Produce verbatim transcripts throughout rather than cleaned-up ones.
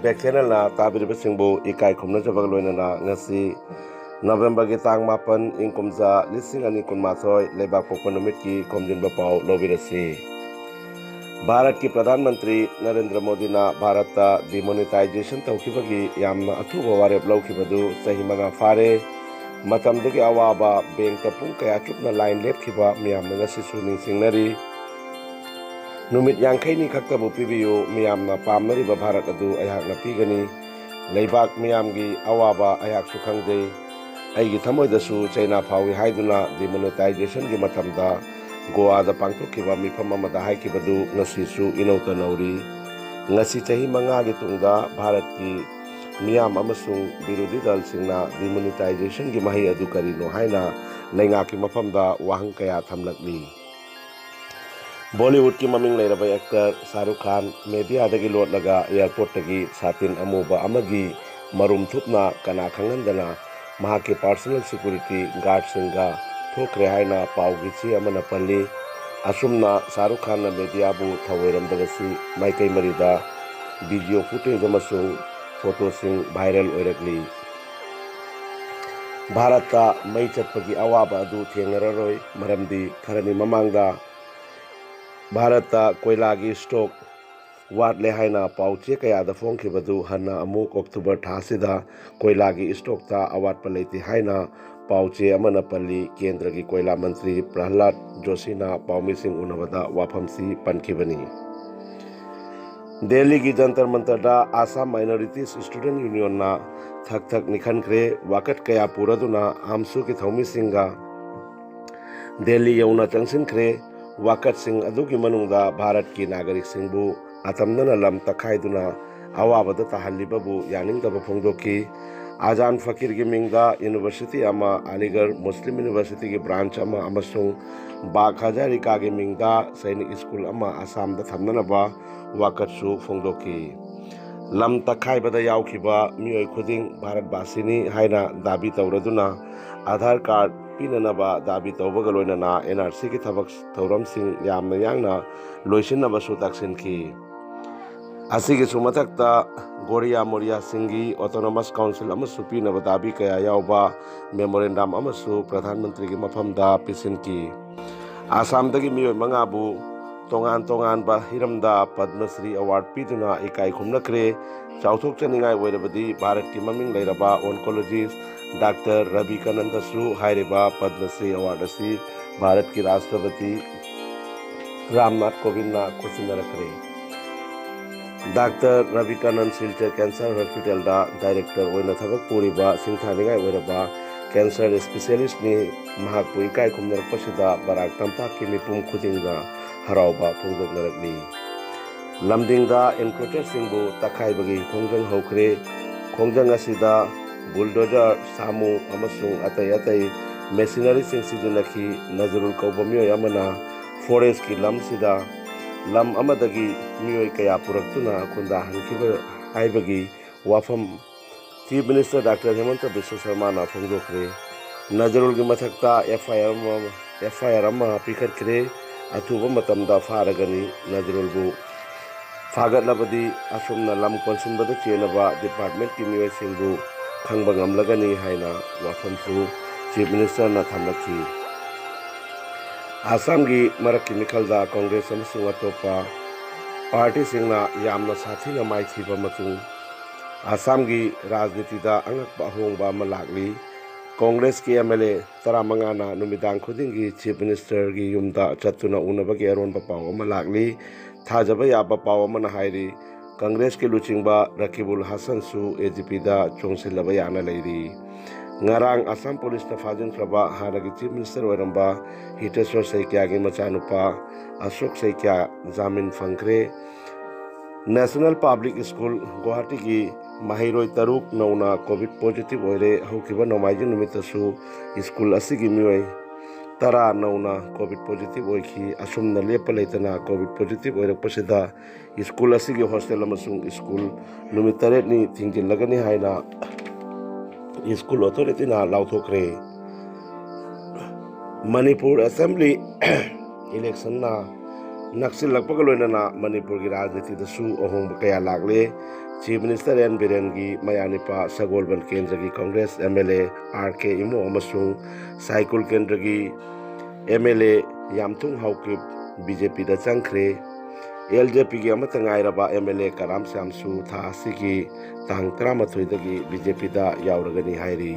Bag ꯆꯦꯅꯦꯜꯅ ꯇꯥꯕꯤꯔꯤꯕꯁꯤꯡꯕꯨ ꯏꯀꯥꯏ ꯈꯨꯝꯅꯖꯕꯒ ꯂꯣꯏꯅꯅ ꯉꯁꯤ ꯅꯕꯦꯝꯕꯔꯒꯤ ꯇꯥꯡ ꯃꯥꯄꯟ, ꯏꯪ ꯀꯨꯝꯖꯥ ꯂꯤꯁꯤꯡ ꯑꯅꯤ ꯀꯨꯟꯃꯥꯊꯣꯏ, ꯂꯩꯕꯥꯛ ꯄꯣꯛꯄ ꯅꯨꯃꯤꯠꯀꯤ ꯈꯣꯝꯖꯤꯟꯕ ꯄꯥꯎ ꯂꯧꯕꯤꯔꯁꯤ꯫ ꯚꯥꯔꯠꯀꯤ ꯄ꯭ꯔꯙꯥꯟ ꯃꯟꯇ꯭ꯔꯤ ꯅꯔꯦꯟꯗ꯭ꯔ ꯃꯣꯗꯤꯅ ꯚꯥꯔꯠꯇ ꯗꯤꯃꯣꯅꯤꯇꯥꯏꯖꯦꯁꯟ ꯇꯧꯈꯤꯕꯒꯤ ꯌꯥꯝꯅ ꯑꯊꯨꯕ ꯋꯥꯔꯦꯞ ꯂꯧꯈꯤꯕꯗꯨ ꯆꯍꯤ ꯃꯉꯥ ꯐꯥꯔꯦ꯫ ꯃꯇꯝꯗꯨꯒꯤ ꯑꯋꯥꯕ, ꯕꯦꯡꯛꯇ ꯄꯨꯡ ꯀꯌꯥ ꯆꯨꯞꯅ ꯂꯥꯏꯟ ꯂꯦꯞꯈꯤꯕ ꯃꯤꯌꯥꯝꯅ ꯉꯁꯤꯁꯨ ꯅꯤꯡꯁꯤꯡꯅꯔꯤ꯫ ꯅꯨꯃꯤꯠ ꯌꯥꯡꯈꯩꯅꯤ ꯈꯛꯇꯕꯨ ꯄꯤꯕꯤꯌꯨ, ꯃꯤꯌꯥꯝꯅ ꯄꯥꯝꯅꯔꯤꯕ ꯚꯥꯔꯠ ꯑꯗꯨ ꯑꯩꯍꯥꯛꯅ ꯄꯤꯒꯅꯤ꯫ ꯂꯩꯕꯥꯛ ꯃꯤꯌꯥꯝꯒꯤ ꯑꯋꯥꯕ ꯑꯩꯍꯥꯛꯁꯨ ꯈꯪꯖꯩ꯫ ꯑꯩꯒꯤ ꯊꯃꯣꯏꯗꯁꯨ ꯆꯩꯅꯥ ꯐꯥꯎꯏ ꯍꯥꯏꯗꯨꯅ ꯗꯤꯃꯣꯅꯤꯇꯥꯏꯖꯦꯁꯟꯒꯤ ꯃꯇꯝꯗ ꯒꯣꯋꯥꯗ ꯄꯥꯡꯊꯣꯛꯈꯤꯕ ꯃꯤꯐꯝ ꯑꯃꯗ ꯍꯥꯏꯈꯤꯕꯗꯨ ꯉꯁꯤꯁꯨ ꯏꯅꯧꯇ ꯅꯧꯔꯤ꯫ ꯉꯁꯤ ꯆꯍꯤ ꯃꯉꯥꯒꯤ ꯇꯨꯡꯗ ꯚꯥꯔꯠꯀꯤ ꯃꯤꯌꯥꯝ ꯑꯃꯁꯨꯡ ꯕꯤꯔꯣꯙꯤ ꯗꯜꯁꯤꯡꯅ ꯗꯤꯃꯣꯅꯤꯇꯥꯏꯖꯦꯁꯟꯒꯤ ꯃꯍꯩ ꯑꯗꯨ ꯀꯔꯤꯅꯣ ꯍꯥꯏꯅ ꯂꯩꯉꯥꯛꯀꯤ ꯃꯐꯝꯗ ꯋꯥꯍꯪ ꯀꯌꯥ ꯊꯝꯂꯛꯂꯤ꯫ ꯕꯣꯂꯤꯋꯨꯗꯀꯤ ꯃꯃꯤꯡ ꯂꯩꯔꯕ ꯑꯦꯛꯇꯔ ꯁꯥꯍꯔꯨꯈ ꯈꯥꯟ ꯃꯦꯗꯤꯌꯥꯗꯒꯤ ꯂꯣꯠꯂꯒ ꯑꯦꯌꯥꯔꯄꯣꯔꯠꯇꯒꯤ ꯁꯥꯇꯤꯟ ꯑꯃꯨꯕ ꯑꯃꯒꯤ ꯃꯔꯨꯝ ꯊꯨꯞꯅ ꯀꯅꯥ ꯈꯪꯍꯟꯗꯅ ꯃꯍꯥꯛꯀꯤ ꯄꯥꯔꯁꯣꯅꯦꯜ ꯁꯦꯀ꯭ꯌꯨꯔꯤꯇꯤ ꯒꯥꯔꯗꯁꯤꯡꯒ ꯊꯣꯛꯈ꯭ꯔꯦ ꯍꯥꯏꯅ ꯄꯥꯎꯒꯤ ꯆꯦ ꯑꯃꯅ ꯄꯜꯂꯤ꯫ ꯑꯁꯨꯝꯅ ꯁꯥꯍꯔꯨꯈ ꯈꯥꯟꯅ ꯃꯦꯗꯤꯌꯥꯕꯨ ꯊꯑꯣꯏꯔꯝꯗꯕꯁꯤ ꯃꯥꯏꯀꯩ ꯃꯔꯤꯗ ꯚꯤꯗꯤꯑꯣ ꯐꯨꯇꯦꯖ ꯑꯃꯁꯨꯡ ꯐꯣꯇꯣꯁꯤꯡ ꯚꯥꯏꯔꯦꯜ ꯑꯣꯏꯔꯛꯂꯤ꯫ ꯚꯥꯔꯠꯇ ꯃꯩ ꯆꯠꯄꯒꯤ ꯑꯋꯥꯕ ꯑꯗꯨ ꯊꯦꯡꯅꯔꯔꯣꯏ, ꯃꯔꯝꯗꯤ ꯈꯔꯅꯤ ꯃꯃꯥꯡꯗ ꯚꯥꯔꯠꯇ ꯀꯣꯏꯂꯥꯒꯤ ꯁ꯭ꯇꯣꯛ ꯋꯥꯠꯂꯦ ꯍꯥꯏꯅ ꯄꯥꯎ ꯆꯦ ꯀꯌꯥꯗ ꯐꯣꯡꯈꯤꯕꯗꯨ ꯍꯟꯅ ꯑꯃꯨꯛ ꯑꯣꯛꯇꯣꯕꯔ ꯊꯥ ꯑꯁꯤꯗ ꯀꯣꯏꯂꯥꯒꯤ ꯁ꯭ꯇꯣꯛꯇ ꯑꯋꯥꯠꯄ ꯂꯩꯇꯦ ꯍꯥꯏꯅ ꯄꯥꯎ ꯆꯦ ꯑꯃꯅ ꯄꯜꯂꯤ꯫ ꯀꯦꯟꯗ꯭ꯔꯒꯤ ꯀꯣꯏꯂꯥ ꯃꯟꯇ꯭ꯔꯤ ꯄ꯭ꯔꯍꯂꯥꯗ ꯖꯣꯁꯤꯅ ꯄꯥꯎꯃꯤꯁꯤꯡ ꯎꯅꯕꯗ ꯋꯥꯐꯝꯁꯤ ꯄꯟꯈꯤꯕꯅꯤ꯫ ꯗꯦꯜꯂꯤꯒꯤ ꯖꯟꯇꯔ ꯃꯟꯇꯔꯗ ꯑꯁꯥꯝ ꯃꯥꯏꯅꯣꯔꯤꯇꯤꯁ ꯁ꯭ꯇꯨꯗꯦꯟꯠ ꯌꯨꯅꯤꯌꯟꯅ ꯊꯛ ꯊꯛ ꯅꯤꯛꯍꯟꯈ꯭ꯔꯦ꯫ ꯋꯥꯀꯠ ꯀꯌꯥ ꯄꯨꯔꯗꯨꯅ ꯑꯥꯝꯁꯨꯒꯤ ꯊꯧꯃꯤꯁꯤꯡꯒ ꯗꯦꯜꯂꯤ ꯌꯧꯅ ꯆꯪꯁꯤꯟꯈ꯭ꯔꯦ꯫ ꯋꯥꯀꯠꯁꯤꯡ ꯑꯗꯨꯒꯤ ꯃꯅꯨꯡꯗ ꯚꯥꯔꯠꯀꯤ ꯅꯥꯒꯔꯤꯛꯁꯤꯡꯕꯨ ꯑꯇꯝꯅꯅ ꯂꯝ ꯇꯛꯈꯥꯏꯗꯨꯅ ꯑꯋꯥꯕꯗ ꯇꯥꯍꯜꯂꯤꯕꯕꯨ ꯌꯥꯅꯤꯡꯗꯕ ꯐꯣꯡꯗꯣꯛꯈꯤ꯫ ꯑꯖꯥꯟ ꯐꯀꯤꯔꯒꯤ ꯃꯤꯡꯗ ꯌꯨꯅꯤꯚꯔꯁꯤꯇꯤ ꯑꯃ, ꯑꯂꯤꯒꯔ ꯃꯨꯁꯂꯤꯝ ꯌꯨꯅꯤꯚꯔꯁꯤꯇꯤꯒꯤ ꯕ꯭ꯔꯥꯟꯆ ꯑꯃ ꯑꯃꯁꯨꯡ ꯕꯥꯒ ꯍꯖꯥꯔꯤꯀꯥꯒꯤ ꯃꯤꯡꯗ ꯁꯩꯅꯤꯛ ꯁ꯭ꯀꯨꯜ ꯑꯃ ꯑꯁꯥꯝꯗ ꯊꯝꯅꯅꯕ ꯋꯥꯀꯠꯁꯨ ꯐꯣꯡꯗꯣꯛꯈꯤ꯫ ꯂꯝ ꯇꯛꯈꯥꯏꯕꯗ ꯌꯥꯎꯈꯤꯕ ꯃꯤꯑꯣꯏ ꯈꯨꯗꯤꯡ ꯚꯥꯔꯠꯕꯥꯁꯤꯅꯤ ꯍꯥꯏꯅ ꯗꯥꯕꯤ ꯇꯧꯔꯗꯨꯅ ꯑꯥꯙꯥꯔ ꯀꯥꯔꯗ ꯄꯤꯅꯅꯕ ꯗꯥꯕꯤ ꯇꯧꯕꯒ ꯂꯣꯏꯅꯅ ꯑꯦꯟ ꯑꯥꯔ ꯁꯤꯒꯤ ꯊꯕꯛ ꯊꯧꯔꯝꯁꯤꯡ ꯌꯥꯝꯅ ꯌꯥꯡꯅ ꯂꯣꯏꯁꯤꯟꯅꯕꯁꯨ ꯇꯛꯁꯤꯟꯈꯤ꯫ ꯑꯁꯤꯒꯤꯁꯨ ꯃꯊꯛꯇ ꯒꯣꯔꯤꯌꯥ ꯃꯣꯔꯤꯌꯥꯁꯤꯡꯒꯤ autonomous council ꯑꯃꯁꯨ ꯄꯤꯅꯕ ꯗꯥꯕꯤ ꯀꯌꯥ ꯌꯥꯎꯕ memorandum ꯑꯃꯁꯨ ꯄ꯭ꯔꯙꯥꯟ ꯃꯟꯇ꯭ꯔꯤꯒꯤ ꯃꯐꯝꯗ ꯄꯤꯁꯤꯟꯈꯤ꯫ ꯑꯁꯥꯝꯗꯒꯤ ꯃꯤꯑꯣꯏ ꯃꯉꯥꯕꯨ ꯇꯣꯉꯥꯟ ꯇꯣꯉꯥꯟꯕ ꯍꯤꯔꯝꯗ ꯄꯗꯃ ꯁ꯭ꯔꯤ award ꯄꯤꯗꯨꯅ ꯏꯀꯥꯏ ꯈꯨꯝꯅꯈ꯭ꯔꯦ꯫ ꯆꯥꯎꯊꯣꯛꯆꯅꯤꯡꯉꯥꯏ ꯑꯣꯏꯔꯕꯗꯤ ꯚꯥꯔꯠꯀꯤ ꯃꯃꯤꯡ ꯂꯩꯔꯕ oncologist ꯗꯥꯛꯇꯔ ꯔꯕꯤꯀꯥꯅꯟꯗꯁꯨ ꯍꯥꯏꯔꯤꯕ ꯄꯗꯃ ꯁ꯭ꯔꯤ award ꯑꯁꯤ ꯚꯥꯔꯠꯀꯤ ꯔꯥꯁꯇ꯭ꯔꯄꯇꯤ Ramnath ꯀꯣꯕꯤꯟꯗꯅ ꯈꯨꯠꯁꯤꯟꯅꯔꯛꯈ꯭ꯔꯦ꯫ Doctor ꯔꯕꯤꯀꯥꯅꯟ Silchar cancer hospitalꯗ director ꯑꯣꯏꯅ ꯊꯕꯛ ꯄꯨꯔꯤꯕ ꯁꯤꯡꯊꯥꯅꯤꯡꯉꯥꯏ ꯑꯣꯏꯔꯕ cancer specialistꯅꯤ꯫ ꯃꯍꯥꯛꯄꯨ ꯏꯀꯥꯏ ꯈꯨꯝꯅꯔꯛꯄꯁꯤꯗ ꯕꯔꯥꯛ ꯇꯝꯄꯥꯛꯀꯤ ꯃꯤꯄꯨꯝ ꯈꯨꯗꯤꯡꯗ ꯍꯔꯥꯎꯕ ꯐꯣꯡꯗꯣꯛꯅꯔꯛꯂꯤ꯫ ꯂꯝꯗꯤꯡꯗ encroacherꯁꯤꯡꯕꯨ ꯇꯛꯈꯥꯏꯕꯒꯤ ꯈꯣꯡꯖꯪ ꯍꯧꯈ꯭ꯔꯦ꯫ ꯈꯣꯡꯖꯪ ꯑꯁꯤꯗ bulldozer, ꯁꯥꯃꯨ ꯑꯃꯁꯨꯡ ꯑꯇꯩ ꯑꯇꯩ machineryꯁꯤꯡ ꯁꯤꯖꯤꯟꯅꯈꯤ꯫ ꯅꯖꯔꯨꯜ ꯀꯧꯕ ꯃꯤꯑꯣꯏ ꯑꯃꯅ forestꯀꯤ ꯂꯝꯁꯤꯗ ꯂꯝ ꯑꯃꯗꯒꯤ ꯃꯤꯑꯣꯏ ꯀꯌꯥ ꯄꯨꯔꯛꯇꯨꯅ ꯈꯨꯟꯗꯥꯍꯟꯈꯤꯕ ꯍꯥꯏꯕꯒꯤ ꯋꯥꯐꯝ Chief Minister ꯗꯥꯛꯇꯔ ꯍꯦꯃꯟꯇ ꯕꯤꯁ꯭ꯋ ꯁꯔꯃꯥꯅ ꯐꯣꯡꯗꯣꯛꯈ꯭ꯔꯦ꯫ ꯅꯖꯔꯨꯜꯒꯤ ꯃꯊꯛꯇ FIR ꯑꯃ, FIR ꯑꯃ ꯄꯤꯈꯠꯈ꯭ꯔꯦ꯫ ꯑꯊꯨꯕ ꯃꯇꯝꯗ ꯐꯥꯔꯒꯅꯤ꯫ ꯅꯖꯔꯨꯜꯕꯨ ꯐꯥꯒꯠꯂꯕꯗꯤ ꯑꯁꯨꯝꯅ ꯂꯝ ꯀꯣꯟꯁꯤꯟꯕꯗ ꯆꯦꯟꯅꯕ departmentꯀꯤ ꯃꯤꯑꯣꯏꯁꯤꯡꯕꯨ ꯈꯪꯕ ꯉꯝꯂꯒꯅꯤ ꯍꯥꯏꯅ ꯋꯥꯐꯝꯁꯨ Chief Ministerꯅ ꯊꯝꯂꯛꯈꯤ꯫ ꯑꯁꯥꯝꯒꯤ ꯃꯔꯛꯀꯤ ꯃꯤꯈꯜꯗ Congress ꯑꯃꯁꯨꯡ ꯑꯇꯣꯞꯄ partyꯁꯤꯡꯅ ꯌꯥꯝꯅ ꯁꯥꯊꯤꯅ ꯃꯥꯏꯊꯤꯕ ꯃꯇꯨꯡ ꯑꯁꯥꯝꯒꯤ ꯔꯥꯖꯅꯤꯇꯤꯗ ꯑꯉꯛꯄ ꯑꯍꯣꯡꯕ ꯑꯃ ꯂꯥꯛꯂꯤ꯫ Congressꯀꯤ MLA ꯇꯔꯥꯃꯉꯥꯅ ꯅꯨꯃꯤꯗꯥꯡ ꯈꯨꯗꯤꯡꯒꯤ Chief Ministerꯒꯤ ꯌꯨꯝꯗ ꯆꯠꯇꯨꯅ ꯎꯅꯕꯒꯤ ꯑꯔꯣꯟꯕ ꯄꯥꯎ ꯑꯃ ꯂꯥꯛꯂꯤ꯫ ꯊꯥꯖꯕ ꯌꯥꯕ ꯄꯥꯎ ꯑꯃꯅ ꯍꯥꯏꯔꯤ, Congressꯀꯤ ꯂꯨꯆꯤꯡꯕ ꯔꯀꯤꯕꯨꯜ ꯍꯁꯟꯁꯨ AGPꯗ ꯆꯣꯡꯁꯤꯜꯂꯕ ꯌꯥꯅ ꯂꯩꯔꯤ꯫ ꯉꯔꯥꯡ ꯑꯁꯥꯝ ꯄꯨꯂꯤꯁꯅ ꯐꯥꯖꯤꯟꯈ꯭ꯔꯕ ꯍꯥꯟꯅꯒꯤ Chief Minister ꯑꯣꯏꯔꯝꯕ ꯍꯤꯇꯦꯁ꯭ꯋꯔ ꯁꯩꯀ꯭ꯌꯥꯒꯤ ꯃꯆꯥꯅꯨꯄꯥ ꯑꯁꯣꯛ ꯁꯩꯀ꯭ꯌꯥ ꯖꯥꯃꯤꯟ ꯐꯪꯈ꯭ꯔꯦ꯫ National Public School ꯒꯨꯋꯥꯍꯥꯇꯤꯒꯤ ꯃꯍꯩꯔꯣꯏ ꯇꯔꯨꯛ ꯅꯧꯅ COVID positive ꯑꯣꯏꯔꯦ꯫ ꯍꯧꯈꯤꯕ ꯅꯣꯡꯃꯥꯏꯖꯤꯡ ꯅꯨꯃꯤꯠꯇꯁꯨ school ꯑꯁꯤꯒꯤ ꯃꯤꯑꯣꯏ ꯇꯔꯥ ꯅꯧꯅ COVID positive ꯑꯣꯏꯈꯤ꯫ ꯑꯁꯨꯝꯅ ꯂꯦꯞꯄ ꯂꯩꯇꯅ COVID positive ꯑꯣꯏꯔꯛꯄꯁꯤꯗ school ꯑꯁꯤꯒꯤ hostel ꯑꯃꯁꯨꯡ school ꯅꯨꯃꯤꯠ ꯇꯔꯦꯠꯅꯤ ꯊꯤꯡꯖꯤꯜꯂꯒꯅꯤ ꯍꯥꯏꯅ school authorityꯅ ꯂꯥꯎꯊꯣꯛꯈ꯭ꯔꯦ꯫ ꯃꯅꯤꯄꯨꯔ Assembly electionꯅ ꯅꯛꯁꯤꯜꯂꯛꯄꯒ ꯂꯣꯏꯅꯅ ꯃꯅꯤꯄꯨꯔꯒꯤ ꯔꯥꯖꯅꯤꯇꯤꯗꯁꯨ ꯑꯍꯣꯡꯕ ꯀꯌꯥ ꯂꯥꯛꯂꯦ꯫ ꯆꯤꯐ ꯃꯤꯅꯤꯁꯇꯔ ꯑꯦꯟ ꯕꯤꯔꯦꯟꯒꯤ ꯃꯌꯥꯅꯤꯄꯥ ꯁꯒꯣꯜꯕꯟ ꯀꯦꯟꯗ꯭ꯔꯒꯤ Congress M L A R K Imo ꯑꯃꯁꯨꯡ ꯁꯥꯏꯀꯨꯜ ꯀꯦꯟꯗ꯭ꯔꯒꯤ M L A Yamthong Haokip B J ꯄꯤꯗ ꯆꯪꯈ꯭ꯔꯦ꯫ ꯑꯦꯜ ꯖꯦ ꯄꯤꯒꯤ ꯑꯃꯠꯇ ꯉꯥꯏꯔꯕ ꯑꯦꯝ ꯑꯦꯜ ꯑꯦ ꯀꯔꯥꯝ ꯁ꯭ꯌꯥꯝꯁꯨ ꯊꯥ ꯑꯁꯤꯒꯤ ꯇꯥꯡ ꯇꯔꯥꯃꯥꯊꯣꯏꯗꯒꯤ ꯕꯤ ꯖꯦ ꯄꯤꯗ ꯌꯥꯎꯔꯒꯅꯤ ꯍꯥꯏꯔꯤ꯫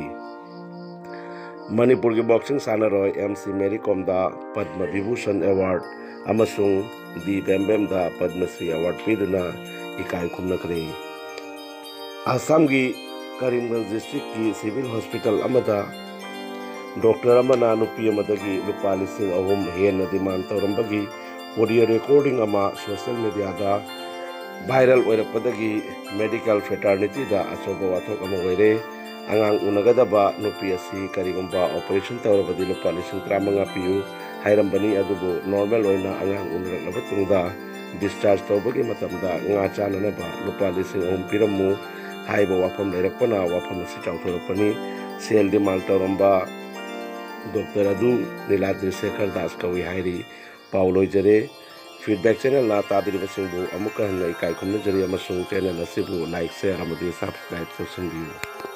ꯃꯅꯤꯄꯨꯔꯒꯤ ꯕꯣꯛꯁꯤꯡ ꯁꯥꯟꯅꯔꯣꯏ ꯑꯦꯝ ꯁꯤ ꯃꯦꯔꯤ ꯀꯣꯝꯗ ꯄꯗꯃ ꯚꯤꯚꯨꯁꯟ ꯑꯦꯋꯥꯔꯗ ꯑꯃꯁꯨꯡ ꯗꯤ ꯕꯦꯝꯕꯦꯝꯗ ꯄꯗꯃ ꯁ꯭ꯔꯤ ꯑꯦꯋꯥꯔꯗ ꯄꯤꯗꯨꯅ ꯏꯀꯥꯏ ꯈꯨꯝꯅꯈ꯭ꯔꯦ꯫ ꯑꯁꯥꯝꯒꯤ ꯀꯔꯤꯝꯒꯟꯖ ꯗꯤꯁꯇ꯭ꯔꯤꯛꯀꯤ ꯁꯤꯚꯤꯜ ꯍꯣꯁꯄꯤꯇꯥꯜ ꯑꯃꯗ ꯗꯣꯛꯇꯔ ꯑꯃꯅ ꯅꯨꯄꯤ ꯑꯃꯗꯒꯤ ꯂꯨꯄꯥ ꯂꯤꯁꯤꯡ ꯑꯍꯨꯝ ꯍꯦꯟꯅ ꯗꯤꯃꯥꯟ ꯇꯧꯔꯝꯕꯒꯤ ꯑꯣꯗꯤꯑꯣ ꯔꯦꯀꯣꯔꯗꯤꯡ ꯑꯃ ꯁꯣꯁꯤꯌꯦꯜ ꯃꯦꯗꯤꯌꯥꯗ ꯚꯥꯏꯔꯦꯜ ꯑꯣꯏꯔꯛꯄꯗꯒꯤ ꯃꯦꯗꯤꯀꯦꯜ ꯐ꯭ꯔꯦꯇꯔꯅꯤꯇꯤꯗ ꯑꯆꯧꯕ ꯋꯥꯊꯣꯛ ꯑꯃ ꯑꯣꯏꯔꯦ꯫ ꯑꯉꯥꯡ ꯎꯅꯒꯗꯕ ꯅꯨꯄꯤ ꯑꯁꯤ ꯀꯔꯤꯒꯨꯝꯕ ꯑꯣꯄꯔꯦꯁꯟ ꯇꯧꯔꯕꯗꯤ ꯂꯨꯄꯥ ꯂꯤꯁꯤꯡ ꯇꯔꯥꯃꯉꯥ ꯄꯤꯌꯨ ꯍꯥꯏꯔꯝꯕꯅꯤ, ꯑꯗꯨꯕꯨ ꯅꯣꯔꯃꯦꯜ ꯑꯣꯏꯅ ꯑꯉꯥꯡ ꯎꯅꯔꯛꯂꯕ ꯇꯨꯡꯗ ꯗꯤꯁꯆꯥꯔꯖ ꯇꯧꯕꯒꯤ ꯃꯇꯝꯗ ꯉꯥ ꯆꯥꯅꯅꯕ ꯂꯨꯄꯥ ꯂꯤꯁꯤꯡ ꯑꯍꯨꯝ ꯄꯤꯔꯝꯃꯨ ꯍꯥꯏꯕ ꯋꯥꯐꯝ ꯂꯩꯔꯛꯄꯅ ꯋꯥꯐꯝ ꯑꯁꯤ ꯆꯥꯎꯊꯣꯔꯛꯄꯅꯤ꯫ ꯁꯦꯜ ꯗꯤꯃꯥꯟ ꯇꯧꯔꯝꯕ ꯗꯣꯛꯇꯔ ꯑꯗꯨ ꯅꯤꯂꯥꯗ꯭ꯔꯤ ꯁꯦꯈꯔ ꯗꯥꯁ ꯀꯧꯏ ꯍꯥꯏꯔꯤ꯫ ꯄꯥꯎ ꯂꯣꯏꯖꯔꯦ꯫ ꯐꯤꯗꯕꯦꯛ ꯆꯦꯅꯦꯜꯅ ꯇꯥꯕꯤꯔꯤꯕꯁꯤꯡꯕꯨ ꯑꯃꯨꯛꯀ ꯍꯟꯅ ꯏꯀꯥꯏ ꯈꯨꯝꯅꯖꯔꯤ ꯑꯃꯁꯨꯡ ꯆꯦꯅꯦꯜ ꯑꯁꯤꯕꯨ ꯂꯥꯏꯛ, ꯁꯦꯌꯔ ꯑꯃꯗꯤ ꯁꯕꯁꯀ꯭ꯔꯥꯏꯕ ꯇꯧꯁꯤꯟꯕꯤꯌꯨ꯫